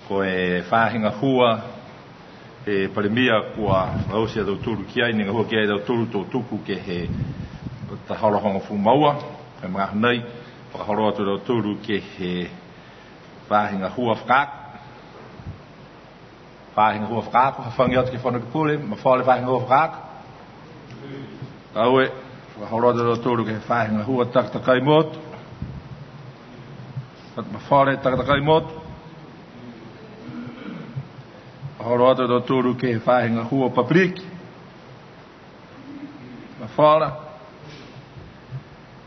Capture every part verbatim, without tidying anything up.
Ko e faahi gahua he Palemia kua fakaoti a tautolu ki ai, ne gahua ki ai tautolu to tuku ke he taha e aho hogofulu ma ua, he magaaho nei, fakaholo atu a tautolu ke he faahi gahua fakaako. Faahi gahua fakaako, hafagi atu ke he Fono Ekepule, mafola e faahi gahua fakaako. Fakaaue, fakaholo atu a tautolu ke he faahi gahua takatakai motu. Mafola e takatakai motu. Fakaholo atu a tautolu ke he faahi gahua papiliki. Mafola.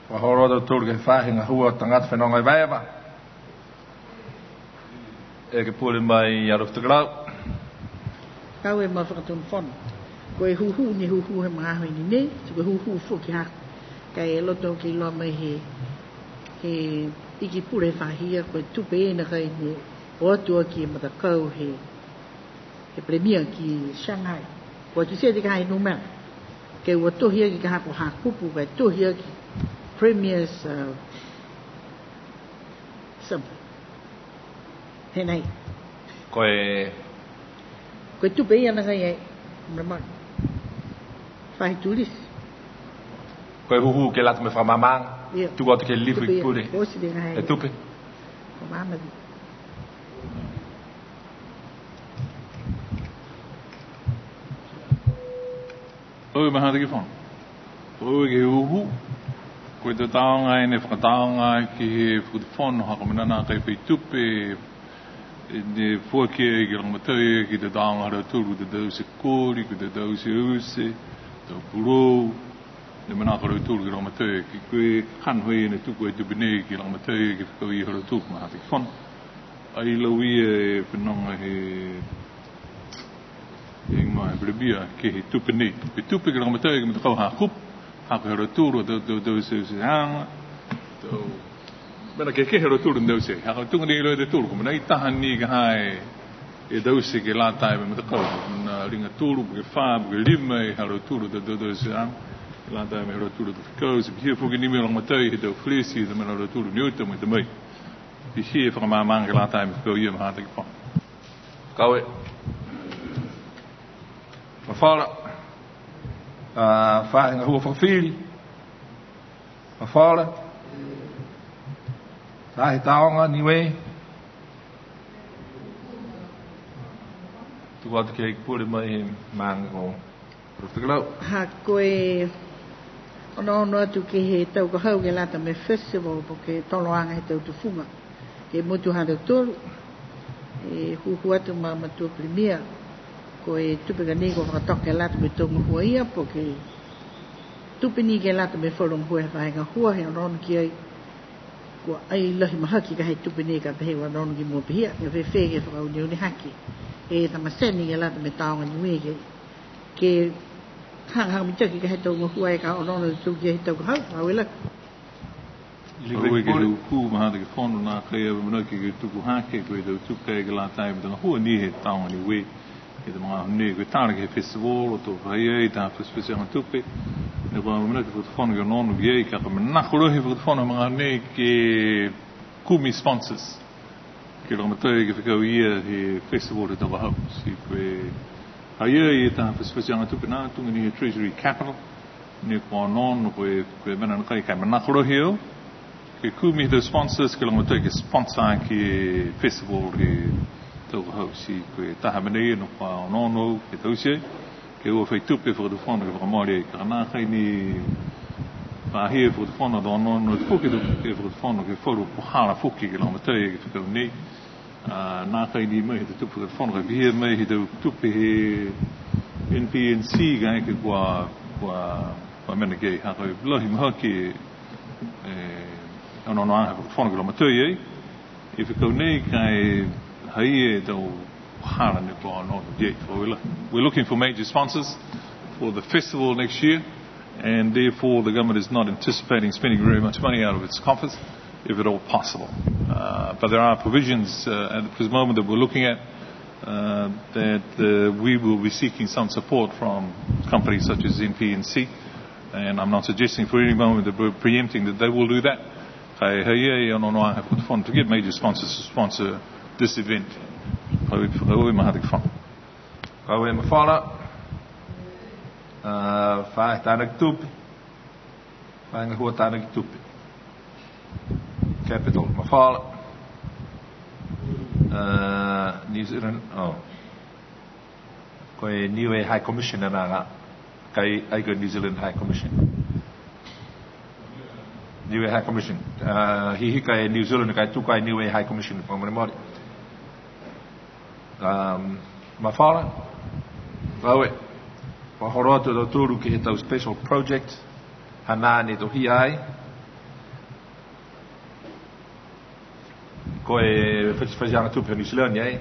Fakaholo atu a tautolu ke he faahi gahua tagata fenoga evaeva. Ekepule mai Alofi Tokelau. Fakaaue ma Fakatonu Fono. Ko e hūhū ne hūhū he magaaho i ne nei, ti ko e hūhū foki haaku. Ka e loto ke iloa mai he, he Iki Pule he faahi ia, ko e tupe ia nakai ne o atu aki e matakau he, he Palemia ki Shanghai. Kua kitia e taha e numela. Ke ua tohi aki ka ha ko e Hakupu, ka e tohi aki Premier's, uh, something. He nei. Ko e Ko e tupe ia nakai e, mena mai. Faahi tulisi. Ko e hūhū ke lata mo e fakamaamaaga. Ia. Tuku atu ke he lilifu Iki Pule. Ko e tupe ia. Ko e tupe. Ko e maama. Oi, ma Hataki Fono. Oi, ke he hūhū. Ko e tataoga e ne fakataoga ke he Fakatufono, ha ko e mena nākai fai tupe, e ne foaki ai ke lagomatai ke he tataoga ha tautolu, ko e taute koli, ko e taute use, tau pulou, ne manako a tautolu ke lagomatai, ke ko e kakano ai e ne tuku e tupe nei ke lagomatai ke fakaaue ha tautolu, ma Hataki Fono. Ai lau ia e fenoga he, e ma e Palemia ke he tupe nei. Ko e tupe ke lagomatai ke he matakau Hakupu, ha ko e ha tautolu, tau, tau, tau, se, se, haaga, tau, mena ke, ke ha tautolu tau se, ha ko e tuga ni lo tautolu, ko e mena i taha ni ka ha e, e taute ke lata mo e matakau, mena liga tolu, po ke fā, po ke lima, e ha tautolu, tau, tau, tau, se, haaga, lata mo e ha tautolu, tau fekau, ti pihia foki ni mo e lagomatai, he tau felesi, tau mena ha tautolu, ne uta mo e tamai. Pihia e fakamaamaaga ke lata mo e fekau ia ma Hataki Fono. Fakaaue. Mafola. A, faahi gahua fakafili. Mafola. Faahi Taoga Niue. Tuku atu ke he Iki Pule mai he maaga ko Alofi Tokelau. Ha ko e onoono atu ke he tau ka hau ke lata mo e festival po ke toloaga he tau tufuga ke he motu ha tautolu. E hūhū atu ma Matua Palemia, ko e tupe ka nei kua fakatoka ke lata mo e tau gahua ia, po ke tupe ni ke lata mo e falu gahua he faahi gahua, he onoono ki ai, kua ai lahi mahaki ka he tupe nei ka pehē kua onoono ki mua pihia, ka fēfē ke fakauneune hake e tama seni ke lata mo e Taoga Niue ke, ke hagahaga mitaki ka he tau gahua e ka onoono atu ki ai he tau ka hau, fakaaue lahi. Fakaaue ke he hūhū ma Hataki Fono, nākai amanaki ke tuku hake, ko e tau tupe ke lata mo e tau gahua ni he Taoga Niue, ke he magaaho nei, ko e tala ke he festival, to fai ai, taha fatifatiaga tupe, ne kua amanaki Fakatufono ke onoono ki ai, ka ko e manako lahi he Fakatufono he magaaho nei ke kumi sponsors. Ke lagomatai ke fekau ia he festival he tau ka hau. Ti ko e ha ia e taha fatifatiaga tupe nā, tuga ni he Treasury Capital, ne kua onoono ko e, ko e mena nakai ka manako lahi au ke kumi he tau sponsors ke lagomatai ke sponsor ke he festival he tau ka hau. Ti ko e taha mena ia ne kua onoono au ke taute ai. Ke ua fai tupe e Fakatufono ke fakamole ai, ka nākai ni pāhia e Fakatufono, to onoono foki e Fakatufono ke he falu puhala foki ke lagomatai ke he fekau nei. A, nākai ni mai he tau tupe Fakatufono, ka pihia mai he tau tupe he N P N C, ka e ke kua, kua, kua mena ki ai, ha ko e lahi mahaki e, e onoonoaga he Fakatufono ke lagomatai ai. E fekau nei ka e ha ia e tau hala ne kua onoono ki ai. So we're loo-, we're looking for major sponsors for the festival next year, and therefore the government is not anticipating spending very much money out of its coffers, if at all possible. Uh, but there are provisions, uh, at the present moment that we're looking at, uh, that, uh, we will be seeking some support from companies such as N P N C, and I'm not suggesting for any moment that we're preempting that they will do that. Ka e ha ia e onoonoaga he Fakatufono to get major sponsors to sponsor this event. Fakaaue, fakaaue, ma hataki fano. Fakaaue Mafola. A, fai tānaki tupe. Fai gahua tānaki tupe. Capital, Mafola. A, New Zealand, oh. Ko e Niue High Commission nā ka. Ka e, ai ko e New Zealand High Commission. Niue High Commission. A, hihika e New Zealand ka e tuku ai Niue High Commission, fakamolemole. Um, Mafola. Fakaaue. Fakaholo atu a tautolu ke he tau special project. Hanā ne tohia ai. Ko e fatifatiaga tupe Niu Silani ai.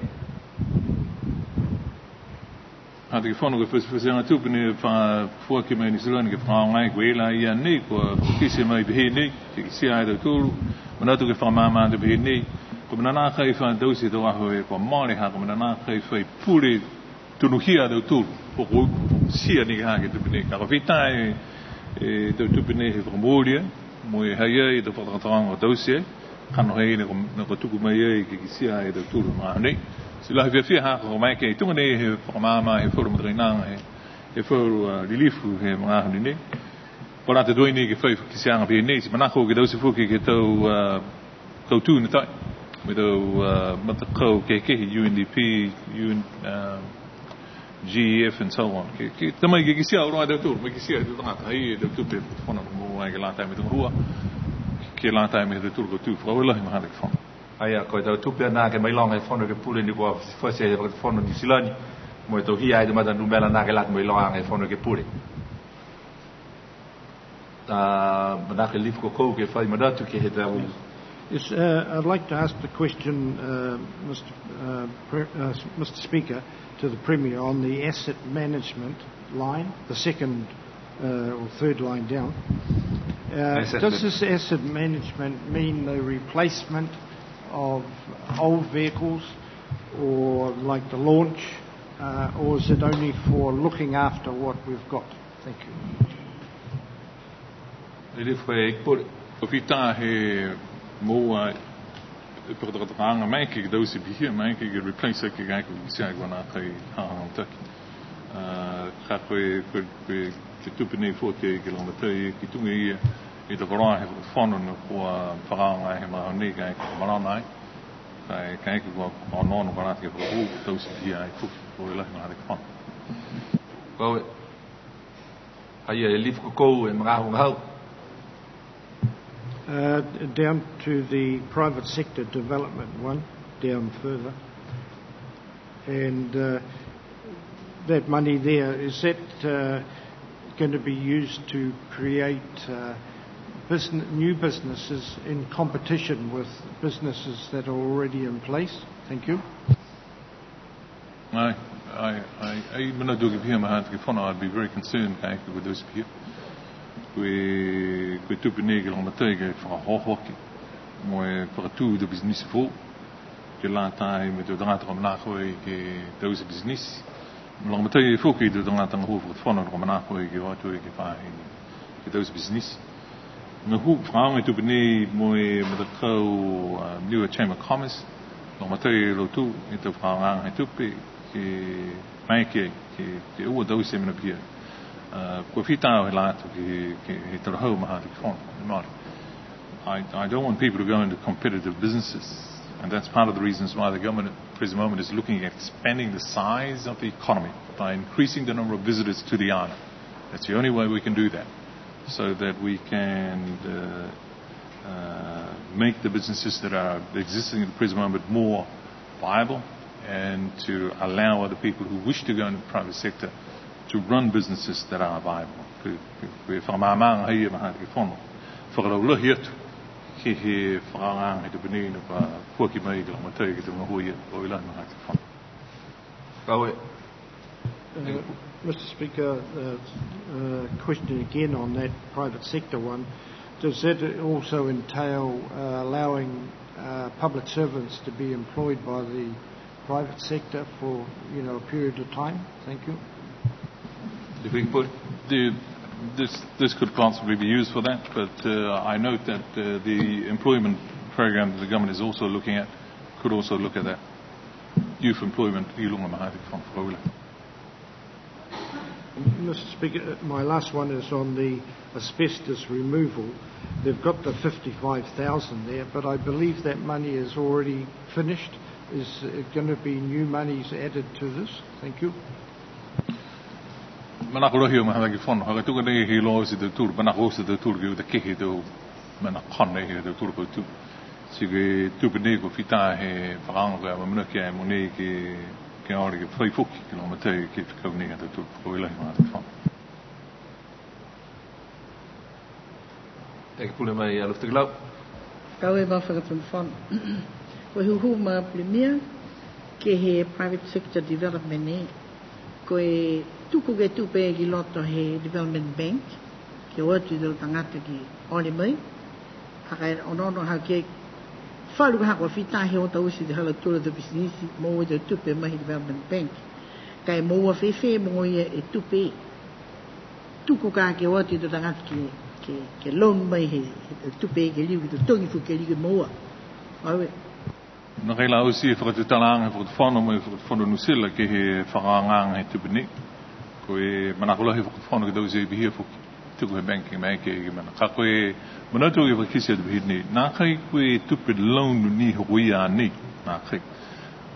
Hataki fano, ko e fatifatiaga tupe ne fa-, foaki mai Niu Silani ke fakaaoga ai, ko e laia nei, kua fakakite mai pehē nei, ke kitia e tautolu, manatu ke fakamāmā atu pehē nei, ko e mena nākai fa taute e tau aho e kua mole ha, ko e mena nākai fai pule tonuhia a tautolu, hoko upu, kitia ni ke he tupe nei. Ka ko e fita e, e tau tupe nei he fakamooli, mo e ha ha e tau fakatokatokaaga taute, kanohi ne kua, ne kua tuku mai ai ke kitia e tautolu he magaaho nei. Ti lahi e fiafia ha kua maeke ke tuga nei he fakamāmā he falu matakainaga he, he falu, a, lilifu he magaaho nei. Kua lata tuai ni ke fai fakakiteaga pehē nei, ti manako ke taute foki ke he tau, a, kautū ne tahi. Mo e tau, a, matakau kehekehe, U N D P, U N, a, G E F and so on. Ke, ke, tamai ke kitia auloa e tautolu, mo e kitia e tau tagata, ai e tau tupe, fono mo ai ke lata mo e tau gahua, ke lata mo e tau kautū, fakaaue lahi ma hataki fano. Ai a, ko e tau tupe nā ke mailoga he Fono Ekepule ne kua fati he Fono Niu Silani, mo e tohia ai e tau matanumela nā ke lata mo e iloaaga he Fono Ekepule. A, manako e Lilifu Kokou ke fai manatu ke he tau. Yes, uh, I'd like to ask the question, uh, Mister, uh, Pre-, uh, Mister Speaker, to the Premier on the asset management line, the second, uh, or third line down. Uh, asset does this asset management mean the replacement of old vehicles or, like, the launch, uh, or is it only for looking after what we've got? Thank you. Lilifu Ekepule. Ko e fita he moua e fakatokatokaaga maeke ke taute pihia, maeke ke replace ke, ke, ke, ke, kua nākai hahao taki. A, ka ko e, ko e, ko e, ko e tupe nei foki ke lagomatai ke tuga ia e tau koloa he fono ne kua fakaaoga he magaaho nei ka e kua malona ai. Ka e, ka e kua onoono kua lata ke fakahū, taute pihia ai foki, fakaaue lahi ma hataki fano. Fakaaue. Ai a Lilifu Kokou e magaaho gahua. Uh, down to the private sector development one, down further. And, uh, that money there, is that, uh, gonna be used to create, uh, business, new businesses in competition with businesses that are already in place? Thank you. Ai, ai, ai, ai, manatu ke pihia ma hataki fano, I'd be very concerned ka e kua taute pihia. Ko e, ko e tupe nei ke lagomatai ke fakahohoko aki mo e fakatū e tau pisinisi foou, ke lata mo e tau tagata kua manako ke taute pisinisi. Lagomatai foki e tau tagata gahua fakafono kua manako ke o atu ke fai ke taute pisinisi. Gahua fakaaoga e tupe nei mo e matakau, a, Niue Chamber of Commerce, lagomatai e lotu e tau fakaaogaaga he tupe, ke maeke ke, ke ua taute e mena pihia. A, kua fita au he lata ke, ke he talahau ma hataki fano, ne mole. I, I don't want people to go into competitive businesses, and that's part of the reasons why the government at the present moment is looking at expanding the size of the economy by increasing the number of visitors to the island. That's the only way we can do that, so that we can, uh, uh, make the businesses that are existing at the present moment more viable and to allow other people who wish to go into the private sector to run businesses that are viable. Ko e, ko e, ko e fakamaamaaga ia ma hataki fano. Fakalaulahi atu ke he fakaaoga he tupe nei ne kua foaki mai ke lagomatai ke he tau gahua ia, fakaaue lahi ma hataki fano. Fakaaue. Uh, Mister Speaker, uh, uh, question again on that private sector one. Does that also entail, uh, allowing, uh, public servants to be employed by the private sector for, you know, a period of time? Thank you. If we put the, this, this could possibly be used for that, but, uh, I note that, uh, the employment program that the government is also looking at could also look at that. Youth Employment, i luga he mahaki fakamooli. Mister Speaker, my last one is on the asbestos removal. They've got the fifty-five thousand there, but I believe that money is already finished. Is it gonna be new monies added to this? Thank you. Manako lahi e mahaki fakamooli, ka tuku nei he iloa oti e tautolu, manako oti e tautolu ke uta kehe e tau mena kona he tautolu kautū. Ti ko e tupe nei kua fita he fakaaoga ko e amaamanaki a mogonei ke, ke ole ke fai foki, ke lagomatai ke fekau nei ha tautolu. Fakaaue lahi mahaki fakamooli. Ekepule mai Alofi Tokelau. Fakaaue ma fakatonu fono. Ko e hūhū ma Palemia, ke he private sector development nei. Ko e tuku ke tupe ki loto he Development Bank, ke o atu e tau tagata ke ole mai. Ha ko e onoono hake, falu ka ha kua fita he ota oti e hala tū he tau pisinisi, moua e tau tupe mai he Development Bank. Ka e moua fēfē mogoia e tupe. Tuku ka ke o atu e tau tagata ke, ke, ke loan mai he, he tupe ke liu, ke totogi foki ke liu ke moua. Fakaaue. Nākai la oti e fakatutalaaga he Fakatufono mo e Fakatufono Niu Silani ke he fakaaogaaga he tupe nei. Ko e manako lahi he Fakatufono ke taute e pihia foki. Tuku he banking mai ke, ke mena. Ka ko e manatu ke fakakite atu pihia nei. Nākai ko e tupe loan ni hoko ia nei. Nākai.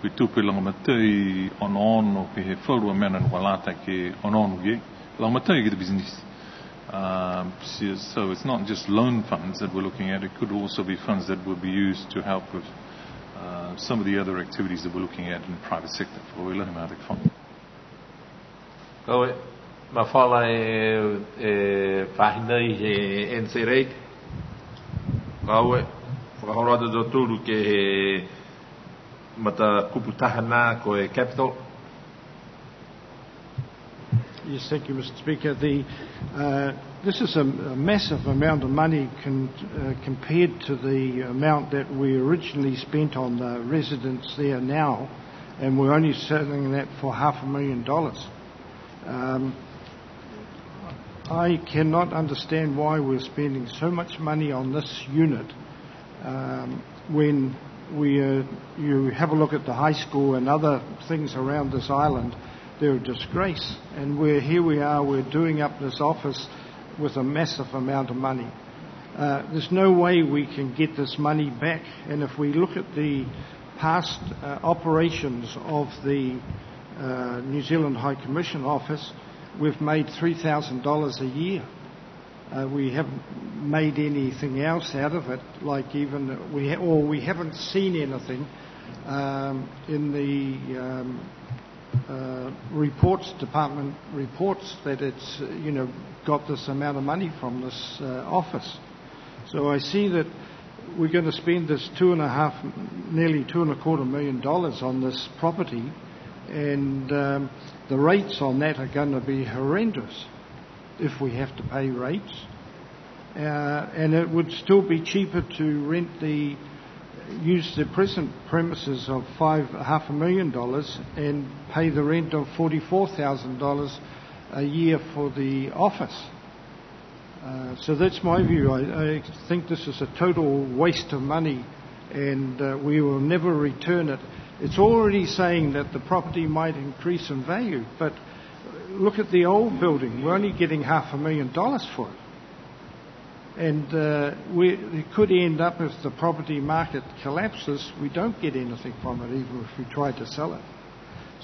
Ko e tupe lagomatai onoono ke he falu a mena ne kua lata ke onoono ki ai. Lagomatai ke he business. Um, so, so it's not just loan funds that we're looking at. It could also be funds that will be used to help with, uh, some of the other activities that we're looking at in the private sector. Fakaaue lahi mahaki fakamooli. Fakaaue, mafola e, e faahi nei he N Z A. Fakaaue, fakaholo atu a tautolu ke he matakupu taha nā ko e Capital. Yes, thank you, Mister Speaker. The, uh, this is a, a massive amount of money con-, uh, compared to the amount that we originally spent on the residence there now, and we're only selling that for half a million dollars. Um, I cannot understand why we're spending so much money on this unit, um, when we, uh, you have a look at the high school and other things around this island, they're a disgrace. And we're, here we are, we're doing up this office with a massive amount of money. Uh, there's no way we can get this money back. And if we look at the past, uh, operations of the, uh, New Zealand High Commission Office, we've made three thousand dollars a year. Uh, we haven't made anything else out of it, like, even we ha-, or we haven't seen anything, um, in the, um, uh, reports department reports that it's, uh, you know, got this amount of money from this, uh, office. So I see that we're gonna spend this two and a half, nearly two and a quarter million dollars on this property, and, um, the rates on that are gonna be horrendous if we have to pay rates. Uh, and it would still be cheaper to rent the, use the present premises of five, half a million dollars and pay the rent of forty-four thousand dollars a year for the office. Uh, so that's my view. I, I think this is a total waste of money, and, uh, we will never return it. It's already saying that the property might increase in value, but look at the old building. We're only getting half a million dollars for it. And, uh, we, it could end up, if the property market collapses, we don't get anything from it, even if we try to sell it.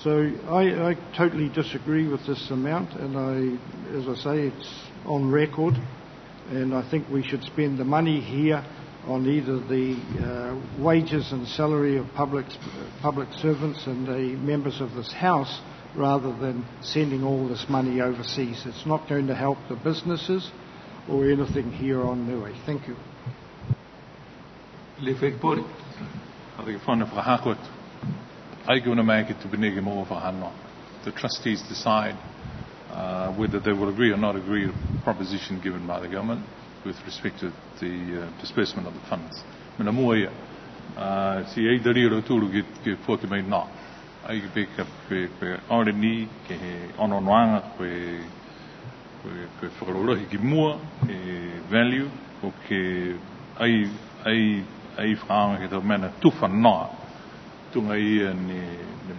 So I, I totally disagree with this amount, and I, as I say, it's on record, and I think we should spend the money here on either the, uh, wages and salary of public, public servants and the members of this House, rather than sending all this money overseas. It's not going to help the businesses or anything here on Niue. Thank you. Lilifu Ekepule. Haere ki a koe ne fakahako atu. Ai ke una mai ke tupe nei ke moua fakahanoa. The trustees decide, uh, whether they will agree or not agree with the proposition given by the government with respect to the, uh, disbursement of the funds. Mena mua ia, uh, ti ai talia e lautolu ke, ke foaki mai nā. Ai ke pehē, ke, ke ole ni ke he onoonoaga, ko e, ko e, ko e fakalaulahi ki mua e value, ko e ai, ai, ai fakaaoga ke he tau mena tufa noa. Tuga ia ne, ne